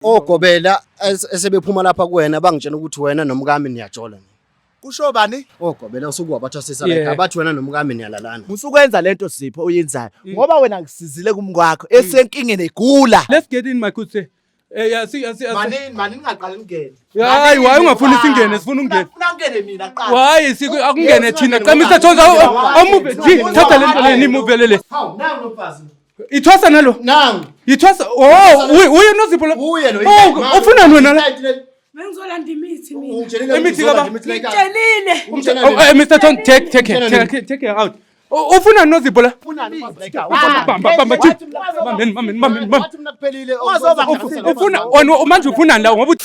Ogobela esebephuma lapha kuwena bangitshela ukuthi wena nomkami niyajola. Kusho bani? Ogobela usuke wabathwasisa la bathi wena nomkami niyalalana. Musukwenza lento Sipho uyenzayo ngoba wena ngisizile kumkwakho esenkingeni egula. Let's get in my good sir. Eh yeah, see, see, Manini manini ngaqala ngene. Hayi, why ungafuni singene, sifuna ungene. Ufuna ngene mina qala. Why akungene thina? Cha Mr. Thoza, awumove. Thatha lento le nimuvele le. Hawu, nangu lo mfazi. Ithwasa nalo. Nangu. Ithwasa. Oh, uye noZipho lo. Uye lo. Oh, ufunani wena la? Bengizolanda imithi mina. Ungitshelile Imithi kaba- Ngitshelile. Oh, eh, Mr. Ton, take her. Take her out. Ufunani noZipho la? Bamba, bamba, chief. Bambeni, bambeni, bambeni, bambeni. Wathi mina kuphelile. Ufuna wena manje ufunani la ngoba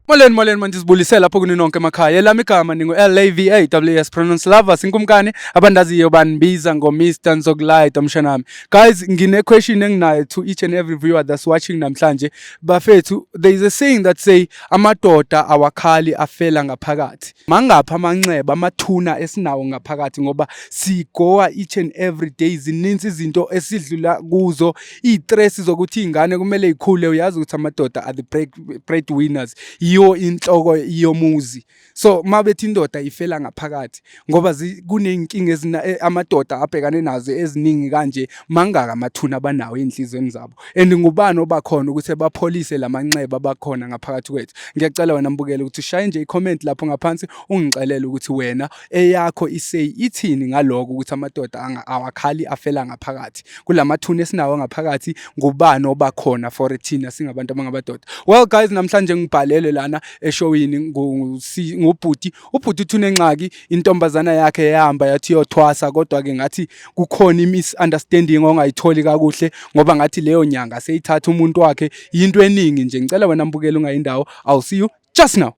Molweni molweni manje sibulise lapho kuni nonke emakhaya. Elami igama ningu L A V A W S pronounce lovers inkumkani abandaziyo bandibiza ngo Mr Nzokulight mshanami. Guys ngine question enginayo to each and every viewer that's watching namhlanje. Bafethu there is a saying that say amadoda awakhali afela ngaphakathi. Mangapha amanxeba amathuna esinawo ngaphakathi ngoba sigoa each and every day zininzi izinto esidlula kuzo iy'stress zokuthi iy'ngane kumele yikhule uyazi ukuthi amadoda are the bread winners yiyo inhloko yomuzi so uma bethi indoda ifela ngaphakathi ngoba kuney'nkinga amadoda abhekane nazo eziningi kanje mangaka amathuna abanawo ey'nhliziyweni zabo and ngubani obakhona ukuthi bapholise lamanxeba abakhona ngaphakathi kwethu. Ngiyacela wena mbukele ukuthi ushaye nje i-comment lapho ngaphansi ungixelele ukuthi wena eyakho isay ithini ngaloko ukuthi amadoda awakhali afela ngaphakathi kulamathuna esinawo ngaphakathi ngubani obakhona for thina singabantu abangabadoda. Well guys, namhlanje ngibhalele lana eshowini ngubhuti ubhuti uthi unengxaki intombazana yakhe yahamba yathi yothwasa kodwa ke ngathi kukhona i-misunderstanding ongayitholi kakuhle ngoba ngathi leyo nyanga seyithatha umuntu wakhe yinto eningi nje. Ngicela wena mbukeli ungayindawo, I'll see you just now.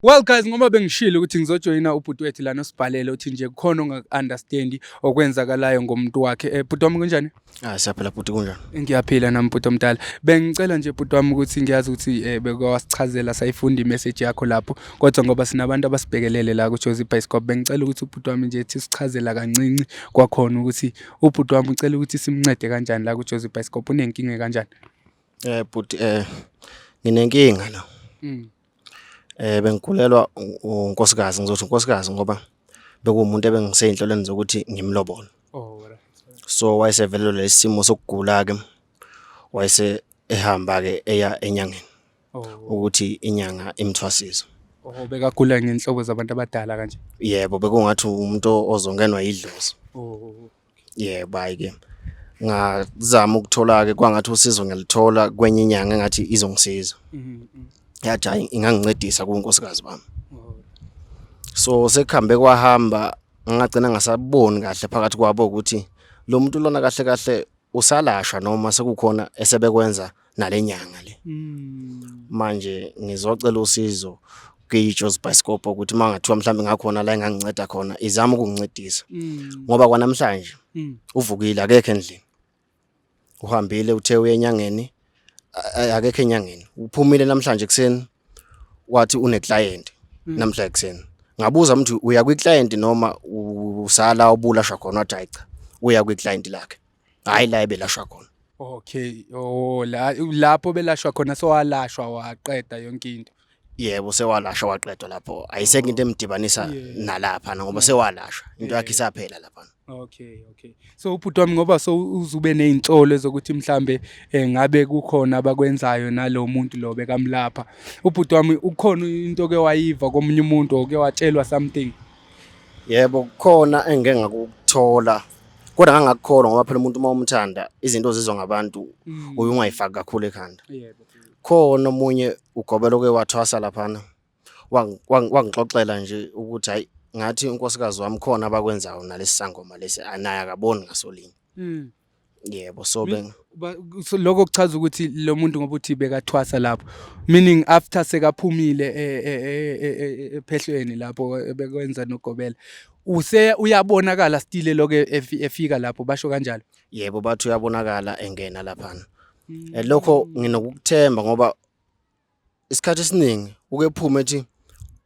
Well guys, ngoba bengishilo ukuthi ngizojoyina ubhuti wethu lana osibhalele uthi nje kukhona ongaku-understandi okwenzakalayo ngomuntu wakhe. Bhuti wami kunjani? Ah, siyaphila bhuti, kunjani? Ngiyaphila nami bhuti omdala. Bengicela nje bhuti wami ukuthi ngiyazi ukuthi bekawasichazela sayifunda imessage yakho lapho kodwa ngoba sinabantu abasibhekelele la ku Jozi Bioscope bengicela ukuthi ubhuti wami nje ethi sichazela kancinci kwakhona ukuthi ubhuti wami ucela ukuthi simncede kanjani la ku Jozi Bioscope unenkinga kanjani. Bhuti nginenkinga la. Bengigulelwa unkosikazi, ngizothi unkosikazi ngoba bekuwumuntu ebengisey'nhlelweni zokuthi ngimlobole. Oh, right. So wayesevelelwe lesi simo sokugula-ke, wayese ehamba-ke eya enyangeni ukuthi inyanga imthwasise. Oh, bekagula ngenhlobo zabantu abadala kanje. Yebo, bekungathi umuntu ozongenwa yidlozi. Oh. Yebo, hhayi-ke ngazama ukuthola-ke kwangathi usizo ngiyalithola kwenye inyanga engathi izongisiza. Yathi hhayi ingangincedisa kunkosikazi wami. Oh. So sekuhambe kwahamba ngagcina ngasaboni kahle phakathi kwabo ukuthi lo muntu lona kahle kahle usalashwa noma sekukhona esebekwenza nale nyanga le. Manje ngizocela usizo kwi-Jozi Bioscope ukuthi uma ngathiwa mhlawumbe ngakhona la enganginceda khona izame ukungincedisa. Ngoba kwanamhlanje uvukile akekho endlini. Uhambile uthe uye enyangeni akekho enyangeni. Uphumile namhlanje ekuseni wathi une client namhla ekuseni. Ngabuza ukuthi uya kwi client noma usala ubulashwa khona, wathi hayi cha uya kwi client lakhe. Hayi la ebelashwa khona. Okay, oh la lapho belashwa khona sowalashwa waqeda yonke into. Yebo, sewalashwa waqedwa lapho. Ayisekho into emdibanisa nalapha ngoba sewalashwa. Into yakhe isaphela lapha. Okay. So ubhuti wami ngoba so uzube nezinsolo zokuthi mhlambe ngabe kukhona abakwenzayo nalo muntu lo bekamlapha. Ubhuti wami ukhona into ke wayiva komunye umuntu oke watshelwa something. Yebo, kukhona engike ngakuthola kodwa ngangakukholwa ngoba phela umuntu uma umthanda izinto ozizwa ngabantu uye ungayifaki kakhulu ekhanda. Yebo. Khona omunye ugobela oke wathwasa laphana wangixoxela nje ukuthi hayi ngathi unkosikazi wami khona abakwenzayo nalesi sangoma lesi naye akaboni ngasolinye. Yebo, so So lokho kuchaza ukuthi lo muntu ngoba uthi bekathwasa lapho meaning after sekaphumile ephehlweni lapho bekwenza nogobela use uyabonakala still lokho efika lapho basho kanjalo. Yebo, bathi uyabonakala engena laphana. Lokho nginokukuthemba ngoba isikhathi esiningi uke phume ethi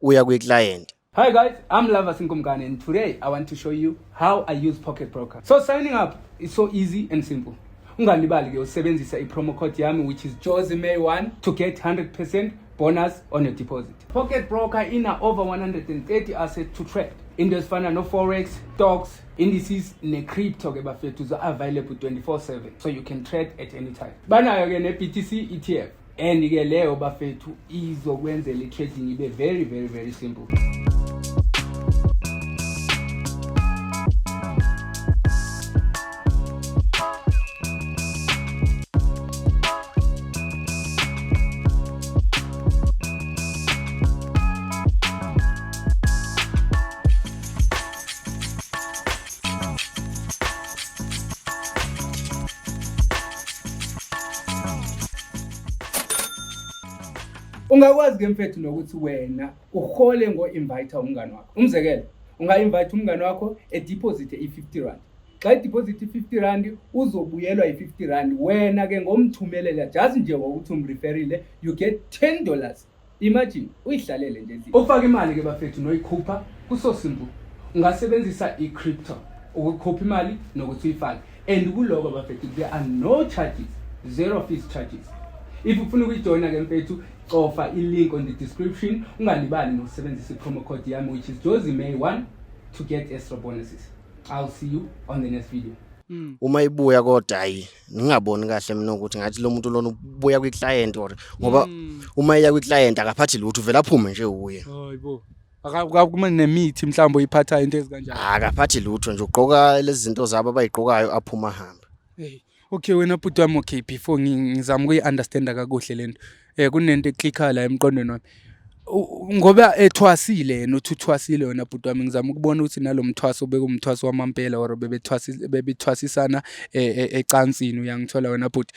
uya kwi-client. Hi guys, I'm Lava Sinkumkane and today I want to show you how I use Pocket Broker. So signing up is so easy and simple. Ungalibali ke usebenzisa i-promo code yami, which is JOSIMAY1, to get 100% bonus on your deposit. Pocket Broker ina over 130 assets to trade. Into ezifana no-forex, stocks, indices ne-crypto ke bafethu za-available 24/7, so you can trade at any time. Banayo ke ne-BTC ETF and ke leyo bafethu izokwenzela i-trading ibe very very very simple. Ungakwazi ke mfethu nokuthi wena uhole ngo-invite umngani wakho. Umzekelo, unga-invite umngani wakho edeposite i-50 rand. Xa ideposit i-50 rand, uzobuyelwa i-50 rand. Wena ke ngomthumelela just nje ngokuthi umreferile, you get $10. Imagine uyihlalele nje endlini. Ufaka imali ke bafethu noyikhupha kuso simple. Ungasebenzisa i-crypto ukukhupha imali nokuthi uyifake. And kuloko bafethu there are no charges, zero fees charges. If ufuna ukuyijoyina ke mfethu, cofa i-link on the description. Ungalibali nokusebenzisa i-promo code yami, which is JOSIMAY1, to get extra bonuses. I'll see you on the next video. Uma ibuya kodwa hayi, ngingaboni kahle mina ukuthi ngathi lo muntu lona ubuya kwi-client or ngoba uma eya kwi-client akaphathi lutho, uvela aphume nje uye. Hayibo. Akakuma nemithi mhlawumbe oyiphathayo, into ezikanjalo. Akaphathi lutho nje, ugqoka lezi zinto zabo abayigqokayo, aphuma ahambe. Hey, okay wena bhuti wami, okay, before ngizama ukuyi-understanda kakuhle lento. Kunento eklikha la emqondweni wami. Ngoba ethwasile yena, uthi uthwasile wena bhuti wami, ngizama ukubona ukuthi nalo mthwaso bekumthwaso wamampela or bebethwasi bebethwasisana ecansini, uyangithola wena bhuti.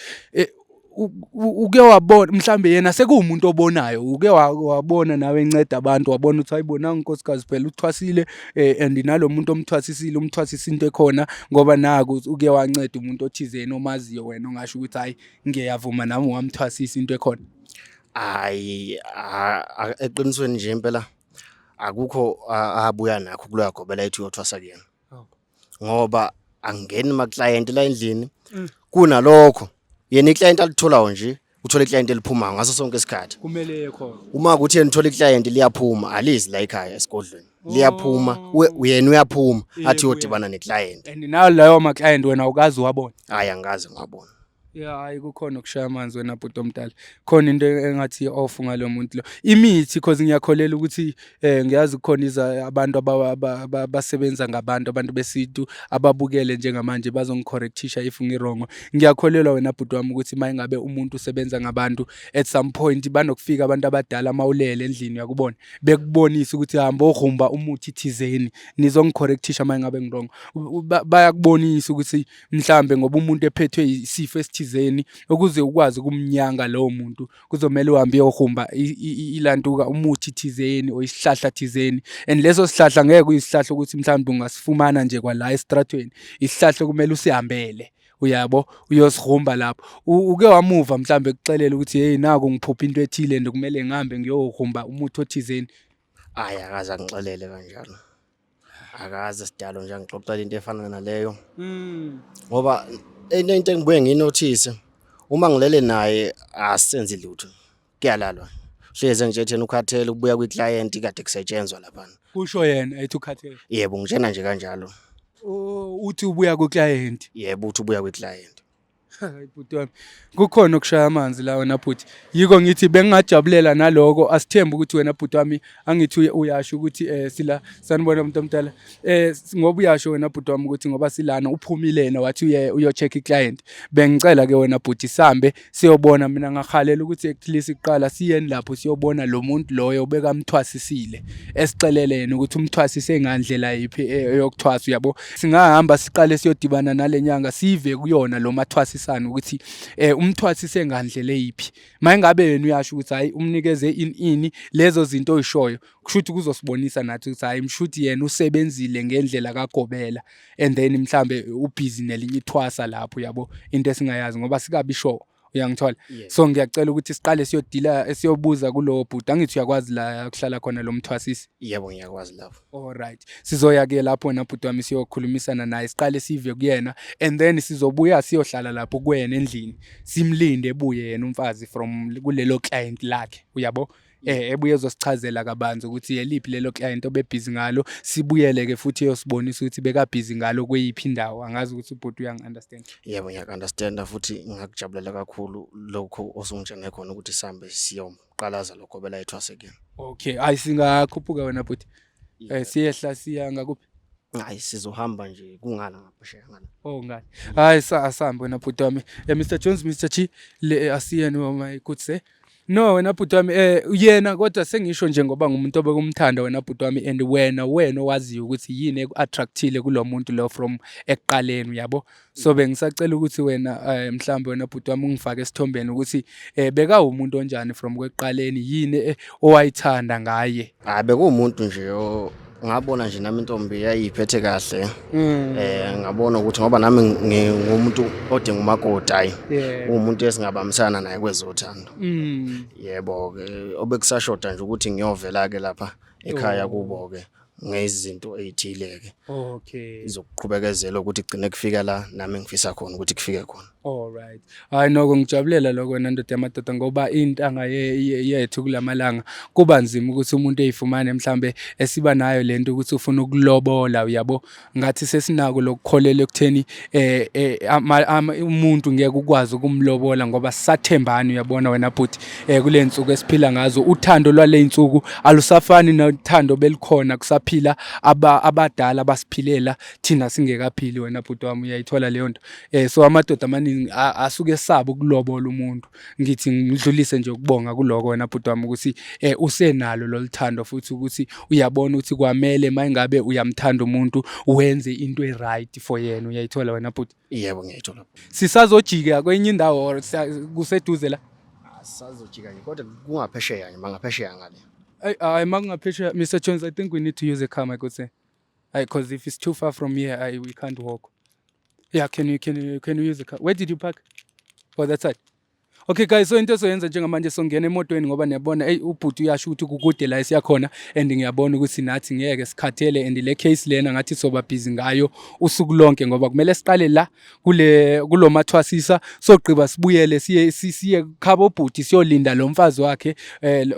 Uke wabona mhlambe yena sekuwumuntu obonayo, uke wabona nawe enceda abantu, wabona ukuthi hayibo, unkosikazi phela uthwasile, and nalo muntu omthwasisile umthwasisa into ekhona, ngoba naku uke wanceda umuntu othizeni omaziyo wena, ongasho ukuthi hayi, ngiyavuma nami wamthwasisa into ekhona. Hayi, eqinisweni nje impela akukho abuya nakho kuloya gobela ethi uyothwasa kuyena. Ngoba angeni ma-client la endlini. Kunalokho yena i-client alitholayo nje, uthola i-client eliphumayo ngaso sonke isikhathi. Kumele ye khona. Uma kuthi yena uthola i-client liyaphuma, alizi la ekhaya esigodlweni, liyaphuma, yena uyaphuma athi uyodibana ne-client. And nawo layo ma-client wena awukazi wabona? Hayi, angikaze ngiwabona. Ya, hayi, kukhona ukushaya amanzi wena bhuti omdala. Khona into engathi off ngalo muntu lo. Imithi, cause ngiyakholela ukuthi ngiyazi kukhona iza abantu abasebenza ngabantu, abantu besintu ababukele njengamanje bazongicorrectisha if ngi-wrong. Ngiyakholelwa wena bhuti wami ukuthi mayingabe umuntu usebenza ngabantu, at some point banokufika abantu abadala mawulele endlini, uyakubona, bekubonisa ukuthi hamba ogrumba umuthi thizeni. Nizongicorrectisha mayingabe ngi-wrong. Bayakubonisa ukuthi mhlambe ngoba umuntu ephethwe isifo esithizeni, ukuze ukwazi ukumnyanga lowo muntu kuzomela uhambe uyohumba ilantuka umuthi thizeni or isihlahla thizeni, and leso sihlahla ngeke kuyisihlahla ukuthi mhlawumbe ungasifumana nje kwala esitratweni, isihlahla kumele usihambele, uyabo, uyosihumba lapho. Uke wamuva mhlambe kuxelela ukuthi hey, naku ngiphupha into ethile and kumele ngihambe ngiyohumba umuthi othizeni? Hayi, akaze angixelele kanjalo, akaze sidalo nje angixoxela into efana naleyo, ngoba into engibuye ngiyinothise, uma ngilele naye asenzi lutho, kuyalalwa. Hleze ngitshe yena ukhathele ukubuya kwi-client, kade kusetshenzwa laphana. Kusho yena ethi ukhathele? Yebo, ngitshena nje kanjalo. Oh, uthi ubuya ku-client? Yebo, uthi ubuya kwi-client. Hayi bhuti wami, kukhona okushaya amanzi la wena bhuti. Yiko ngithi bengingajabulela naloko. Asithembe ukuthi wena bhuti wami, angithi uyasho ukuthi sila, sanibona umuntu omdala. Ngoba uyasho wena bhuti wami ukuthi ngoba silana uphumile yena wathi uye uyo-check i-client. Bengicela ke wena bhuti sambe siyobona, mina ngahalela ukuthi at least kuqala siyeni lapho siyobona lo muntu loyo bekamthwasisile. Esixelele yena ukuthi umthwasise ngandlela yiphi eyokuthwasa, uyabo. Singahamba siqale siyodibana nalenyanga, sive kuyona lo mathwasisana ukuthi umthwasise ngandlela eyiphi. Mayingabe yena uyasho ukuthi hayi, umnikeze ini ini lezo zinto oyishoyo, kusho ukuthi kuzosibonisa nathi ukuthi hayi, mshuthi yena usebenzile ngendlela kagobela and then mhlambe ubhizi nelinye ithwasa lapho, uyabo, into esingayazi ngoba sikabi sure. Uyangithola? Yeah. So ngiyacela ukuthi siqale siyodila siyobuza kulowo bhuti. Angithi uyakwazi la kuhlala khona lo mthwasisi. Yebo, ngiyakwazi lapho. Alright. Sizoya ke lapho na bhuti wami siyokhulumisana naye, siqale sive kuyena and then sizobuya siyohlala lapho kuyena endlini. Simlinde ebuye yena umfazi from kulelo client lakhe. Uyabo? Ebuye ezosichazela kabanzi ukuthi yeliphi lelo client obebhizi ngalo. Sibuyele ke futhi eyosibonisa ukuthi bekabhizi ngalo kweyiphi indawo. Angazi ukuthi ubhuti uyangi-understand. Yebo, ngiyaku-understand-a futhi ngingakujabulela kakhulu lokho osungitshene khona ukuthi sihambe siyomqalaza lo gobela ethwase kuyena. Okay, hayi singakhuphuka wena bhuti. Siyehla siya ngakuphi? Hayi sizohamba nje kungala ngaphesheya ngala. Oh ngani. Hayi asambe wena bhuti wami. Mr Jones, Mr G, le asiyeni my good sir. No wena bhuti wami yena kodwa sengisho nje ngoba ngumuntu obekumthanda wena bhuti wami and wena owaziyo ukuthi yini eku-attractile kulo muntu lo from ekuqaleni, uyabo. So bengisacela ukuthi wena mhlawumbe wena bhuti wami ungifake esithombeni ukuthi bekawumuntu onjani from kwekuqaleni, yini owayithanda ngaye. Hayi bekuwumuntu nje ngabona nje nami intombi yayiphethe kahle. Ngabona ukuthi ngoba nami ngingumuntu odinga umakoti, hayi. Umuntu esingabambisana naye kwezothando. Yebo ke obekusashoda nje ukuthi ngiyovela ke lapha ekhaya kubo ke ngezinto ezithile ke. Okay. Izokuqhubekezela ukuthi gcine kufika la nami ngifisa khona ukuthi kufike khona. All right. Hayi noko ngijabulela lokho wena ndoda yamadoda ngoba intanga yethu kulamalanga kuba nzima ukuthi umuntu eyifumane mhlambe esiba nayo lento ukuthi ufuna ukulobola, uyabo. Ngathi sesinako lokukholela ekutheni umuntu ngeke ukwazi ukumlobola ngoba sisathembani, uyabona wena bhuti. Kule nsuku esiphila ngazo uthando lwale insuku alusafani nothando belikhona kusaphila abadala basiphilela thina singekaphili wena bhuti wami, uyayithola leyo nto. So amadoda amaningi asuke esaba ukulobola umuntu. Ngithi ngidlulise nje ukubonga kuloko wena bhuti wami ukuthi usenalo loluthando futhi ukuthi uyabona ukuthi kwamele mayingabe uyamthanda umuntu wenze into e-right for yena, uyayithola wena bhuti. Yebo ngiyayithola. Sisazojika kwenye indawo or kuseduze la? Sisazojika nje kodwa kungaphesheya nje, mangaphesheya ngale. Ay makungaphesheya Mr Jones, I think we need to use a car, my good sir. Ay, because if it's too far from here, we can't walk. Yeah, can you use the car? Where did you park? Oh, that side. Okay guys, so into esoyenza njengamanje songena emotweni ngoba niyabona hey ubhuti uyasho ukuthi kukude la esiyakhona and ngiyabona ukuthi nathi ngeke sikhathele and le case lena ngathi soba busy ngayo usuku lonke ngoba kumele siqale la kule kulomathwasisa sogqiba sibuyele siye khabo ubhuti siyolinda lo mfazi wakhe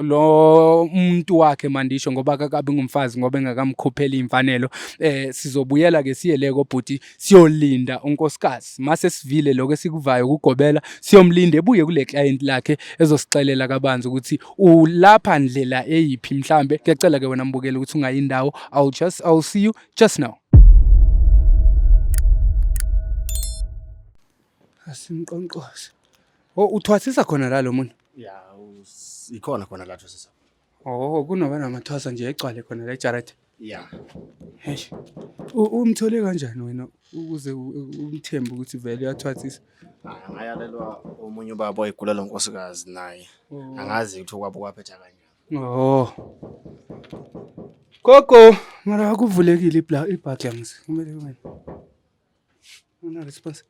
lo umuntu wakhe mandisho ngoba akakabi ngumfazi ngoba engakamkhupheli imfanelo. Sizobuyela ke siye le kobhuti siyolinda unkosikazi mase sivile lokho esikuvayo kugobela siyomlinda ebuye kule client lakhe ezosixelela kabanzi ukuthi ulapha ndlela eyiphi. Mhlambe ngiyacela ke wena mbukeli ukuthi ungayindawo. I'll see you just now. Asimqonqoze. Oh, uthwasisa khona la lo muntu? Yeah, ikhona khona la thwasisa. Oh, kunoba namathwasa nje egcwale khona la ejarate. Yeah. Hey. Umthole kanjani wena ukuze umthembe ukuthi vele uyathwasisa? Ngayalelwa omunye ubaba oyigula lo nkosikazi naye. Angazi ukuthi okwabo kwaphetha kanjani. Oh. Gogo, mara akuvulekile ibhakla mse. Kumele kumele. Una response.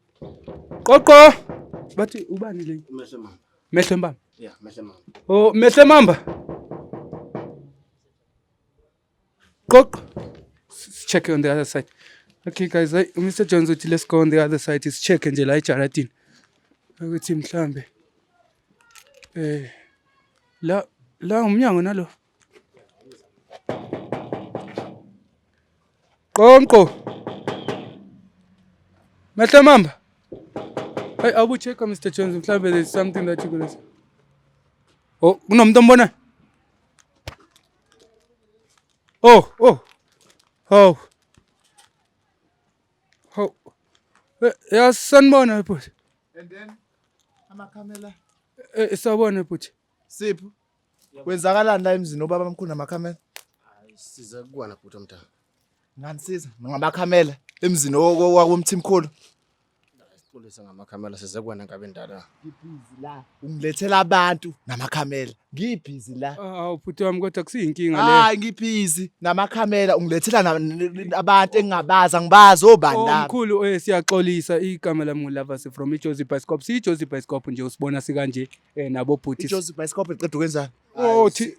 Qoqo. Bathi ubani le? Mehle mamba. Mehle mamba. Yeah, mehle mamba. Oh, mehle mamba. Qoqo. Check on the other side. Okay guys, Mr Jones uthi let's go on the other side. Is check nje la ejaradini. Ukuthi mhlambe la umnyango nalo. Qonqo. Mehle mamba. Hey, I will check on Mr Jones. Mhlambe there's something that you could say. Oh, kunomuntu ombona? Oh, oh. Oh. Oh. Ya sanibona bhuti. And then amakhamera. Sawubona bhuti. Sipho. Kwenzakalani la emzini obaba omkhulu namakhamera? Siza kuwana bhuti omdala. Nganisiza ngamakhamera emzini owakomthimkhulu. Sixolise ngamakhamera size kuwena nkabi endala. Ngibhizi la. Ungilethela abantu namakhamera. Ngibhizi la. Awu bhuti wami kodwa kusiyinkinga le. Hayi ngibhizi namakhamera ungilethela abantu engingabazi angibazi obani Oh, laba. mkhulu siyaxolisa igama lami nguLavas from iJozi Bioscope. SiyiJozi Bioscope nje usibona sikanje nabo bhuti. IJozi Bioscope iqeda ukwenzani? Oh thi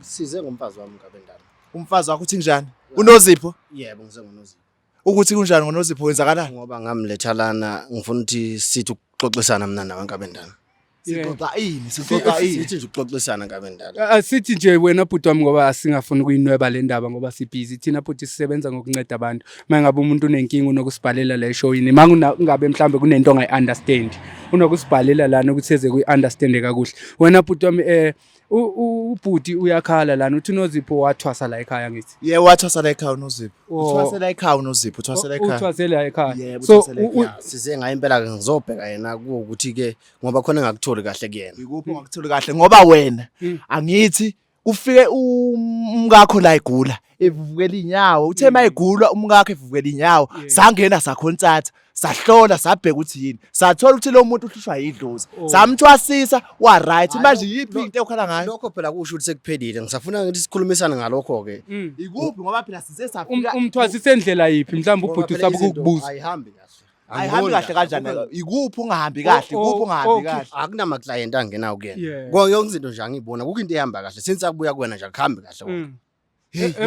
Size ngomfazi wami nkabi endala. Umfazi wakho uthi njani? Unozipho? Yebo ngize ngoNozipho. Ukuthi kunjani ngoNozipho wenzakalani? Ngoba ngamletha lana ngifuna ukuthi sithi ukuxoxisana mina nawe nkabi endala. Sixoxa ini? Sixoxa ini? Sithi nje ukuxoxisana nkabi endala. Asithi nje wena bhuti wami ngoba asingafuni ukuyinweba le ndaba ngoba sibhizi thina bhuti sisebenza ngokunceda abantu. Uma ngabe umuntu unenkinga unokusibhalela la eshowini. Uma ngabe mhlambe kunento ongayi-understand unokusibhalela lana ukuthi eze kuyi-understande kakuhle. Wena bhuti wami ubhuti uyakhala lana uthi uNozipho wathwasa la ekhaya ngithi. Yebo wathwasa la ekhaya uNozipho. Oh. Uthwase la ekhaya uNozipho, uthwase la ekhaya. Uthwase la ekhaya. Yebo, So uthwase la ekhaya. Size ngaye impela ke ngizobheka yena kuwukuthi ke ngoba khona engakutholi kahle kuyena. Ikuphi ongakutholi kahle ngoba wena angithi kufike umkakho la egula evuvukela inyawo uthe mayegulwa umkakho evuvukela inyawo sangena sakhonsatha sahlola sabheka ukuthi yini sathola ukuthi lo muntu uhlushwa yidlozi samthwasisa wa right manje yiphi into okhala ngayo. Lokho phela kusho ukuthi sekuphelile. Ngisafuna ukuthi sikhulumisane ngalokho ke. Ikuphi ngoba phela size safika Umthwasise ndlela yiphi mhlawumbe Ngoba ubhuti phela usaba izinto ukukubuza. Ayihambi kahle. Ayihambi kahle kanjani? Ikuphi ungahambi kahle? Ikuphi ungahambi kahle? Akunama client angenawo kuyena. Yeah. Konke yonke izinto nje angiyibona kukho into ehamba kahle since akubuya kuwena nje akuhambi kahle konke.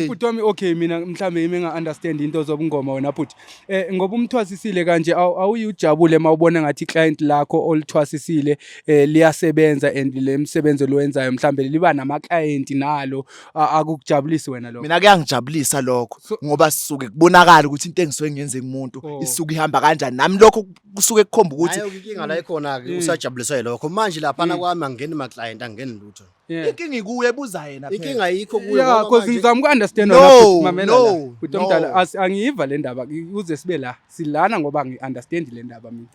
Bhuti wami okay mina mhlambe yimi enga-understand into zobungoma wena bhuti. Ngoba umthwasisile kanje awuyi ujabule uma ubona ngathi i-client lakho olithwasisile liyasebenza and le msebenzi oluwenzayo mhlambe liba nama-client nalo akukujabulisi wena lokho. Mina kuyangijabulisa lokho So- ngoba sisuke kubonakala ukuthi into engisuke ngiyenze kumuntu isuke ihamba kanjani nami lokho kusuke kukhomba ukuthi Hayi inkinga la ikhona ke usajabuliswa yilokho. Manje laphana kwami angeni ma client angeni lutho. Yeah. Inkinga ikuye buza yena phela. Inkinga ayikho kuye Yeah, ngoba cause manje- ngizama uku-understand No, wena bhuti, mamela no, la. Bhuti omdala no. angiyiva le ndaba uze sibe la silana ngoba ngi-understand le ndaba mina.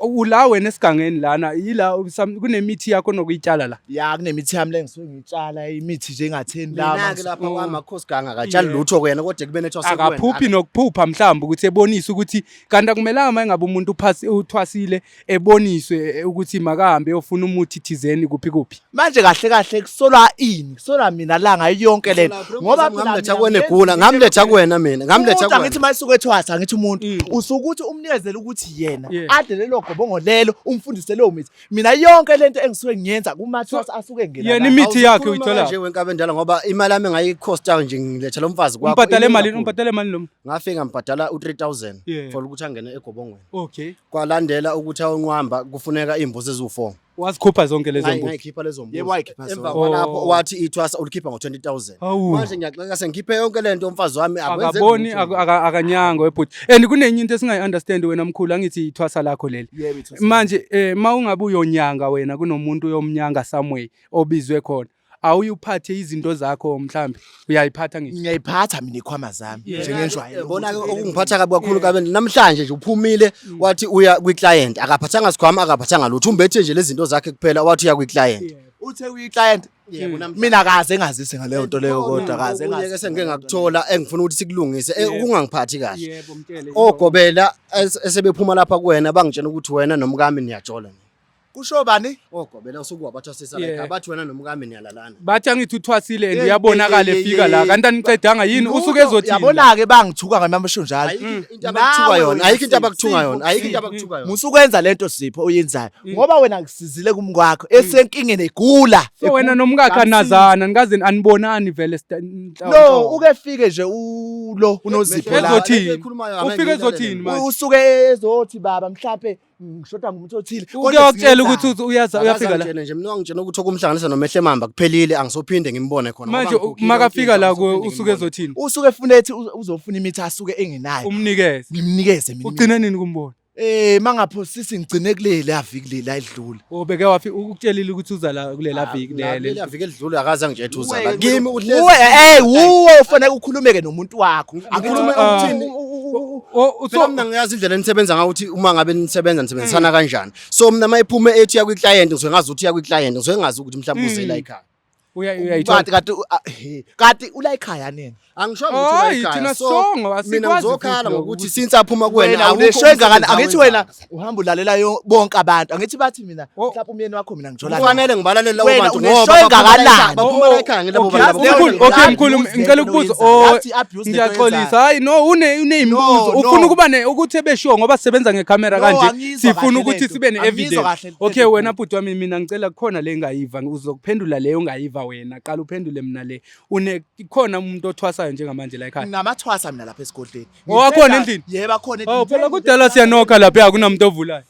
Ula wena esigangeni lana yila kunemithi yakho onokuyitshala la. Ya kunemithi yami le ngisuke ngiyitshala imithi nje engatheni la. Mina-ke lapha kwami akukho siganga akatshali Yeah. lutho kuyena kodwa ekubeni ethwase kuwena. Akaphuphi nokuphupha mhlawumbe ukuthi ebonise ukuthi kanti akumelanga uma engabe umuntu uthwasile eboniswe ukuthi makahambe eyofuna umuthi thizeni kuphi kuphi. Manje kahle kahle kusolwa ini? Kusolwa mina la ngayo yonke lento. Ngoba phela ngamletha mina kuwena ngenza egula, into ngamletha kuwena mina, ngamletha Umuntu angithi kuwena. uma esuke ethwasa angithi umuntu usuke uthi umnikezele ukuthi yena adle lelo gobongo lelo umfundise leyo mithi. Mina yonke lento engisuke ngiyenza kumathwasa asuke ngena. Yena la. imithi yakhe Awukhuluma uyithola. kanje wenkabi endala ngoba imali yami engayikhosta nje ngiletha lo mfazi kwakho. Umbhadale iningi malini? kakhulu. Umbhadale malini lo muntu? Ngafika ngibhadala u3000 Yeah. for ukuthi angene egobongweni. Okay. Kwalandela ukuthi awunqwamba kufuneka imbuzi eziwu4. Wazikhupha zonke lezo mbuzi. Ngayikhipha lezo mbuzi. Yebo, wayikhipha zonke. Emva kwalapho Oh. wathi ithwasa ulikhipha ngo20000. Hawu. Manje ngiyaxeka sengikhiphe yonke lento umfazi wami akwenzeki Akaboni lutho. akanyanga webhuti. And kunenye into esingayi-understand wena mkhulu angithi ithwasa lakho leli. Yebo, ithwasa. Manje ma ungabe uyonyanga wena kunomuntu uyomnyanga somewhere obizwe khona. Awuye uphathe izinto zakho mhlambe uyayiphatha ngithi. Ngiyayiphatha mina ikhwama zami njengenjwayelo. Yabona ke okungiphatha kabi kakhulu kabi namhlanje nje uphumile wathi uya kwi-client akaphathanga sikhwama akaphathanga lutho umbethe nje lezi zinto zakhe kuphela wathi uya kwi-client. Uthe uyi-client. Yebo, namhlanje. Mina kaze engazise ngaleyo nto leyo kodwa kaze Okunye ke engazise. sengike ngakuthola engifuna ukuthi sikulungise ukungangiphathi kahle. Yebo mtshele. Ogobela esebephuma lapha kuwena bangitshela ukuthi wena nomkami niyajola. Kusho bani? Ogobela usuku wabathwasisa Yeah. la bathi wena nomkami niyalalana. Bathi angithi uthwasile and Hey, uyabonakala hey, hey, efika la hey. kanti anicedanga yini usuke ezothini? Yabona ke bangithuka ngamamsho njalo. Ayikho into abakuthuka yona, ayikho into abakuthuka yona, ayikho into abakuthuka yona. Musukwenza lento Sipho oyenzayo ngoba wena ngisizile kumkwakho esenkingeni egula. So wena nomkakhe anazana nikaze anibonani vele No, uke fike nje ulo uNozipho la. Ezothini? Lento ekhulumayo angeke Ufike ngiyilalele ezothini mina. manje? Usuke ezothi baba mhlambe ngishoda ngumuntu othile. Uke wakutshela ukuthi uyaza uyafika la. Akazangitshele nje mina wangitshela ukuthi okumhlanganisa noMehle Mamba kuphelile angisophinde ngimbone khona. Manje Ngoba ngikhokhile makafika yonke la into, kuwe angisophinde usuke ngimbone. ezothini? Usuke efuna ethi uzofuna imithi asuke engenayo. Umnikeze. Ngimnikeze mina. Ugcine nini kumbona? Mangaphosisi ngigcine kuleli aviki leli ayidlule. Obeke wafika ukutshelile ukuthi uza la kulela viki lele. Kuleli viki elidlule akaze angitshela ukuthi uza la. Kimi uhlezi. Uwe uwe ufanele ukhulumeke nomuntu wakho. Akhulume Ah. ukuthini? Oh Phela so mina ngiyazi indlela enisebenza ngayo ukuthi uma ngabe nisebenza nisebenzisana kanjani. So mina mayiphume ethi uya kwi-client ngisuke ngazi ukuthi uya kwi-client ngisuke ngazi ukuthi mhlawumbe uze la ekhaya. Uyayithola. Kanti ula ekhaya nini? Angishongo Hayi, ukuthi ula thina ekhaya. So songo, mina asikwazi ngizokhala futhi ngokuthi ukuthi- since aphuma kuwena Wena awukho unesho engakanani? umsebenzi Angithi wena uhamba ulalela bonke abantu. Angithi bathi mina Oh. mhlawumbe umyeni wakho mina ngijola naye. Kufanele ngibalalele labo Wena bantu unesho ngoba baphuma la ekhaya, engakanani? baphuma la ekhaya ngilabo Okay, bantu labo. mkhulu, okay mkhulu, ngicela ukubuza. Oh, ngiyaxolisa. Hayi no, uneyimbuzo. No, no. Ufuna ukuba ne ukuthi ebe sure ngoba sisebenza ngecamera No, kanje. angizwa Sifuna kahle ukuthi lento. sibe Angizwa ne-evidence. kahle lento. Okay wena bhuti wami, mina ngicela kukhona le engayiva, uzokuphendula leyo ongayiva wena. Qala uphendule mina le. Une khona umuntu othwasayo njengamanje la ekhaya? Nginamatwasa mina lapha esigodleni. Oh, akhona endlini? Yebo, akhona endlini. Oh, phela kudala siyanokha lapha, akunamuntu ovulayo.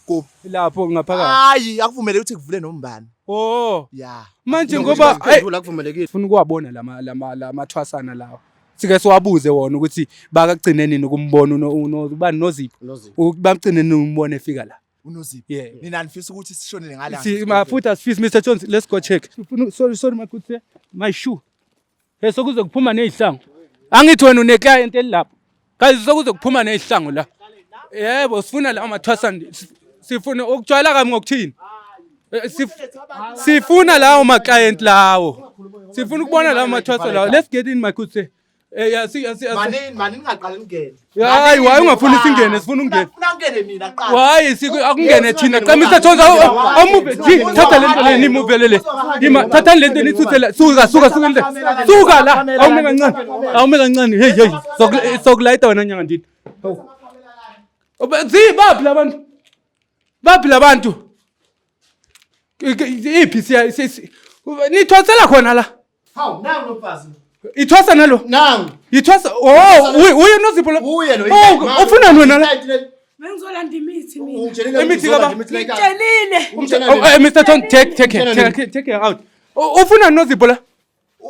Kuphi? Lapho ngaphakathi. Hayi, akuvumele ukuthi kuvule nombani. Oh. Ya. Manje ngoba hey, Kuphendula akuvumelekile. funa ukuwabona lama thwasana lawa. Sike siwabuze wona ukuthi bakagcine nini ukumbona ubani, Nozipho. Nozipho. Bamgcine nini umbona efika la. UNozipho. Yeah. Nina nifisa ukuthi sishonele ngala. Si ma futhi asifisi, Mr Jones, let's go check. Sorry, sorry, my good sir. My shoe. Hey, sokuze kuphuma nezihlangu. Angithi wena une client elapho. Guys, sokuze kuphuma nezihlangu la. Yebo, sifuna la mathwasana. Sifuna ukujwayela kami ngokuthini? Sifuna lawo ma client lawo. Sifuna ukubona lawo mathwasa lawo. Let's get in, my good sir. Yeah, see, see, see. Manini, manini, ngaqala ngene. Hayi, why ungafuni singene? Sifuna ungene. Ufuna ngene mina qala. Why akungene thina? Cha, Mr Jones, awumove. Ji, thatha lento le, nimuvele le. Ima, thatha lento nithuthe la. Suka, suka, suka le. Suka la. Awume kancane. Awume kancane. Hey, hey. Sokulayita wena nyanga ndini. Zi baphi labantu? Baphi labantu? Iphi siya nithwasela khona la? Hawu, nangu lo mfazi. Ithwasa nalo? Nangu. Ithwasa. Oh, uye Nozipho lo. Uye lo. Oh, ufunani wena la? Bengizolanda imithi mina. Ungitshelile Imithi kaba- Ngitshelile. Oh, Mr. Tom, take her, take her out. Ufunani Nozipho la?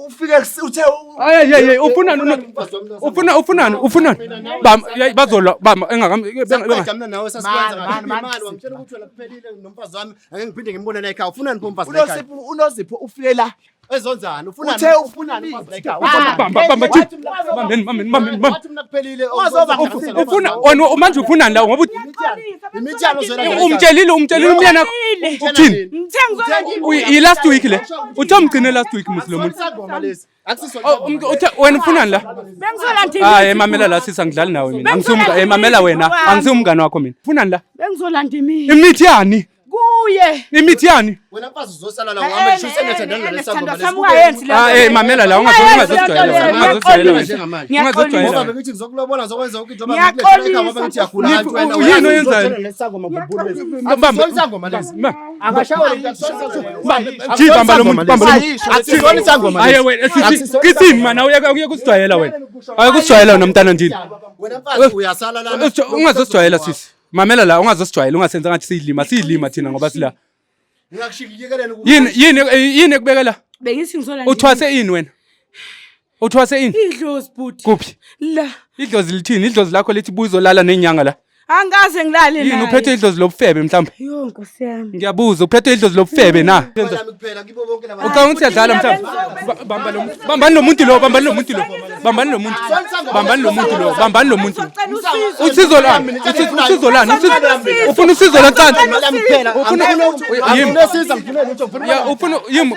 Ufike uthe Ay ay ay, ufunani ufuna ufunani ufunani? Bam, bazolwa bam engakam Saqeda mina nawe sasikwenza Man, man, man. imali, wangitshela ukuthi wena kuphelile nomfazi wami, angeke ngiphinde ngimbone la ekhaya. Ufunani pho umfazi la ekhaya? UNozipho ufike la. Ezonzani? Ufunani? Uthe Ufunani umfazi la ekhaya? Bamba bamba thi. Bambeni bambeni bambeni bamba. Wathi mina kuphelile. Ufuna wena manje ufunani la ngoba Imithi yalo zona. Umtshelile umyeni wakho. Uthini? Ngithe ngizolanda I last week le. Uthe umgcine last week musi lo muntu. Isangoma lesi. Akusiso. Oh, uthe wena ufunani la? Bengizolanda imithi. Hayi, mamela la sisi, angidlali nawe mina. Angisumka, eh, mamela wena. Angisumngane wakho mina. Ufunani la? Bengizolanda imithi. Imithi yani? Kuye. Imithi yani? Wena mfazi uzosala la ngoba ngisho senethandana nalesangoma lesi. Sami ungayenzi le. Ah, eh, mamela la, ungazojwayela wena, ungazojwayela wena. Ngiyaxolisa. Ngoba bengithi ngizokulobola, ngizokwenza yonke into, ngoba Ngiyaxolisa. ngikulethe ekhaya, ngoba ngithi uyagula kanti wena Yini oyenzayo? lesangoma bumbulu lesi. Bamba. Akusona isangoma lesi. Akashawe Ji, bamba lo muntu, bamba lo muntu. Akusona isangoma Hayi lesi. wena, sisi, kithini mana, uyeke kusijwayela wena. Ayeke kusijwayela wena mntana ndini. Wena mfazi uyasala lana. Ungazosijwayela sisi. Mamela la, ungazosijwayela, ungasenza ngathi siyilima, siyilima thina ngoba sila. Ngingakushikikeleni. Yini yini yini ekubekela? Bengithi ngizolanda. Uthwase ini wena? Uthwase ini? Idlozi, bhuti. Kuphi? La. Idlozi lithini? Idlozi lakho lithi buzolala nenyanga la. Angikaze ngilale Yini, naye. uphethe idlozi lobufebe mhlawumbe? Yo, Nkosi yami. Ngiyabuza, uphethe idlozi lobufebe na? Yami kuphela kibo bonke laba. Ucabanga ukuthi siyadlala mhlawumbe? Bamba lo muntu. Bambani lo muntu lo, bambani lo muntu lo. Bambani lo muntu. Bambani lo muntu lo, bambani lo muntu. Ngizocela usizo. Usizo lani? Usizo lani? Ufuna usizo lwacansi? Imali yami kuphela. Ufuna yimi? Angifuna ngifuna lutho, ngifuna Ya, ufuna yimi?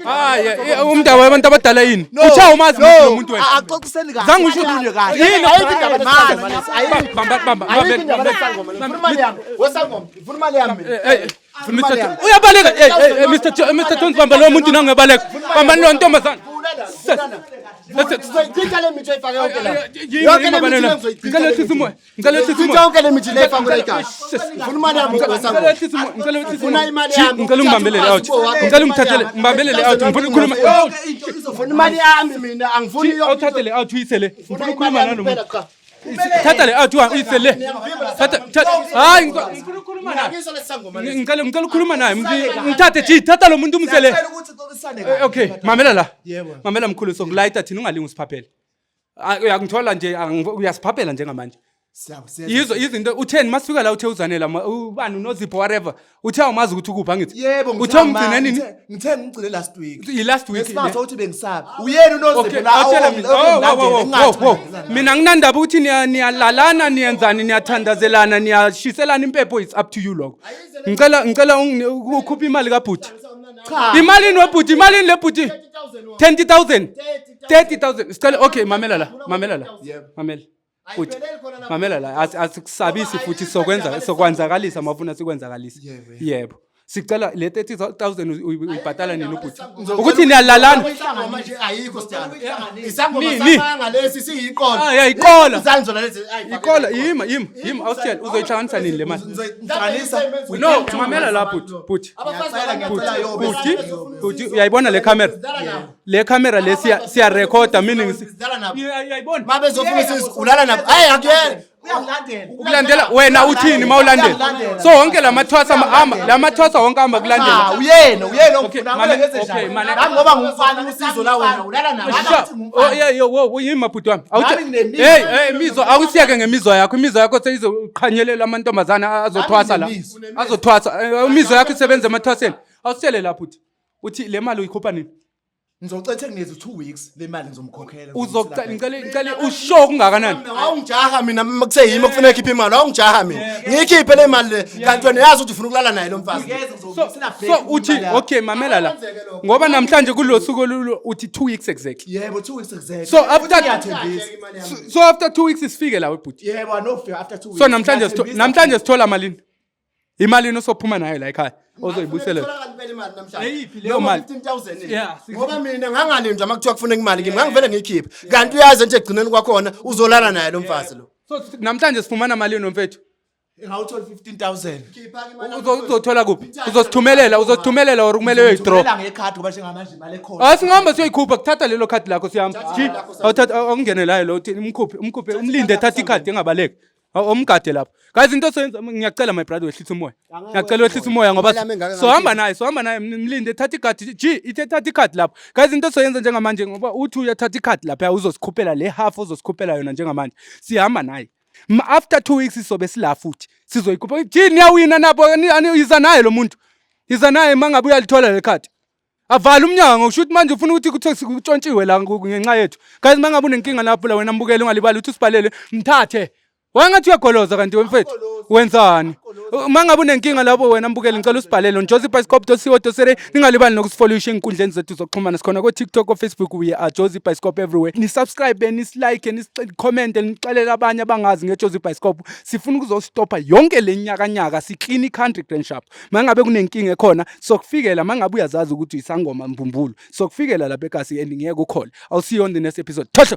Hayi, umndaba wabantu abadala yini? Uthe awumazi lo muntu wena. Axoxiseni kahle. Zange usho Khulunywe kahle. Yini? Ayikho indaba lesangoma lesi. Ayikho. Bamba bamba. Ayikho indaba lesangoma lesi. Ngifuna imali yami. Wesangoma, ngifuna imali yami mina. Eh, Mr. Uyabaleka. Eh, eh, Mr. Jones, bamba lo muntu nangebaleka. Bamba lo ntombazana. Ngizoyichitha le mithi oyifake yonke la. Yimi, Yonke le yimi, mithi baleka. le ngizoyichitha. Ngicela wehlise umoya. Ngicela wehlise Chitha umoya. yonke le mithi le efakwe la ekhaya. Ngifuna imali yami wesangoma. Ngicela wehlise umoya. Ngicela wehlise Ngifuna umoya. imali Ji, yami. ngicela ungibambelele out. Ngicela ungithathele, ngibambelele out. Ngifuna ukukhuluma. Out. Ngifuna imali yami mina, angifuni yonke. Awuthathe le out uyise le. Ngifuna Ngifuna ukukhuluma imali yami nalo kuphela muntu. cha. Thatha le out uyise le. Thatha hayi, ngifuna ukukhuluma naye. Ngiyakizwa lesangoma lesi. Ngicela ukukhuluma naye. Ngithathe, ji, thatha lo muntu umsele. Siyacela ukuthi uxoxisane kahle. Okay, mamela la. Yebo. Mamela mkhulu, sokulayita thina, ungalingi usiphaphele. Ah, uyangithola nje, uyasiphaphela njengamanje. Yizo izinto utheni masifika la, uthe uzanela ubani, uNozipho, whatever. Uthe awumazi ukuthi ukuphi, angithi? Yebo. Uthe umgcine nini? Ngithe ngigcine last week. I-last week. Ngesimanga sokuthi bengisaba. Uyena uNozipho Okay, la. awutshela mina. Oh, wow, wow, wow, wow. Mina nginandaba ukuthi niyalalana, niyenzani, niyathandazelana, niyashiselana impepho, it's up to you lokho. Ngicela ukhuphe imali kabhuti. Imalini webhuti? Imalini le bhuti? 20,000. 30,000. Sicela, okay, mamela la, mamela la. Mamela. Futhi mamela la, asikusabisi futhi sokwenza sokwenzakalisa mafuna sikwenzakalisa. Yebo. Sicela le 30,000 uyibhatala nini ubhuti? Ukuthi niyalalana. Isangoma nje ayikho sidalo. Isangoma Nini? samanga lesi siyiqola. Ah, yeah, iqola. Izanzo lezi ayi. Ikola yima yima yima, awusitshele uzoyihlanganisa nini le mali? Ngihlanganisa. No, mamela la bhuti, bhuti. Ngiyacela, ngiyacela, yobe. Bhuti, bhuti, uyayibona le camera? Le camera le siya recorda, meaning Sidlala nabo. Uyayibona? Mabezofuna usizo ulala nabo. Hayi akuyena. Uyangilandela. Ukulandela wena uthini mawulandela? Uyangilandela. So wonke lamathwasa ama lamathwasa wonke amba kulandela. Ah, uyena, uyena Okay, ongifuna mame- kumele ngenze okay, njani? mane- Nami ngoba ngumfana Usizo la wena ulala nabo. Sha- Oh yeah, yo, wo yima bhuti wami. Nami nginemizwa. Hey, hey, mizwa awusiyeke ngemizwa yakho. Imizwa yakho seyizoqhanyelela amantombazana azothwasa la. Nami nginemizwa. Azothwasa. Imizwa yakho isebenza emathwaseni. Awusitshele lapho uthi. Uthi le mali uyikhupha nini? Ngizocethe nginezi 2 weeks le mali ngizomkhokhela. Uzocela, ngicela ngicela usho kungakanani? Awungijaha mina kuseyimi okufuneka ikhiphe imali, awungijaha mina. Ngiyikhiphe le mali le. Kanti wena uyazi ukuthi ufuna ukulala naye lo mfazi. So so uthi okay, mamela la. Ngoba namhlanje kulosuku olulo uthi 2 weeks exactly. Yebo, 2 weeks exactly. So after Ngiyathembisa. So after 2 weeks sifike la webhuti. Yebo, anofika after 2 weeks. So namhlanje Ngiyathembisa. namhlanje sithola malini? Imalini osophuma nayo la ekhaya ozoyibuyisela? Itholakala impela imali namhlanje. Eyiphi leyo Noma mali? 15,000. Yeah, Ngoba mina ngangalindwa uma kuthiwa kufuneka imali kimi, ngangivele ngiyikhiphe. Kanti uyazi nje ekugcineni kwakhona uzolala naye lo mfazi lo. So namhlanje sifumana malini nomfethu? Ngawuthola 15,000. Uzothola kuphi? Uzosithumelela, uzosithumelela or kumele uyoyidraw? Ngithumela ngekhadi ngoba njengamanje imali ekhona. Asingihamba siyoyikhupha, kuthatha lelo khadi lakho siyahamba. Ji, awuthatha awungene la lo uthi umkhuphe, umkhuphe, umlinde thatha ikhadi engabaleki. Omgade lapho. Guys, into soyenza, ngiyacela my brother wehlisa umoya. Ngiyacela wehlisa umoya ngoba Imali yami engaka sohamba naye, sohamba naye, mlinde thatha ikhadi. Ji, ithe thatha ikhadi lapho. Guys, into soyenza njengamanje ngoba uthi uyathatha ikhadi lapha uzosikhuphela le half ozosikhuphela yona njengamanje. Sihamba naye. After 2 weeks sobe sila futhi. Sizoyikhupha. Ji, niyawina nabo, iza naye lo muntu. Iza naye mangabe uyalithola le khadi. Avala umnyango kusho ukuthi manje ufuna ukuthi kuthiwe sikutshontshiwe la ngenxa yethu. Guys, mangabe unenkinga lapho la wena mbukeli ungalibali ukuthi usibhalele mthathe. Wangathi uyagoloza kanti wemfethu. Wenzani? Mangabe unenkinga lapho wena mbukeli ngicela usibhalele on josiebioscope.co.za, ningalibali nokusifollowisha ey'nkundleni zethu zokuxhumana, sikhona ko-TikTok, ko-Facebook, we are Josie Bioscope everywhere. Ni-subscribe, nisilike, ni-comment, nixelele abanye abangazi nge-Josie Bioscope. Sifuna ukuzostopha yonke le nyakanyaka, si-clean i-country grand sharp. Mangabe kunenkinga ekhona sokufikela, mangabe uyazazi ukuthi uyisangoma mbumbulu sokufikela lapha ekasi and ngeke ukhole. I'll see you on the next episode. Thohlo.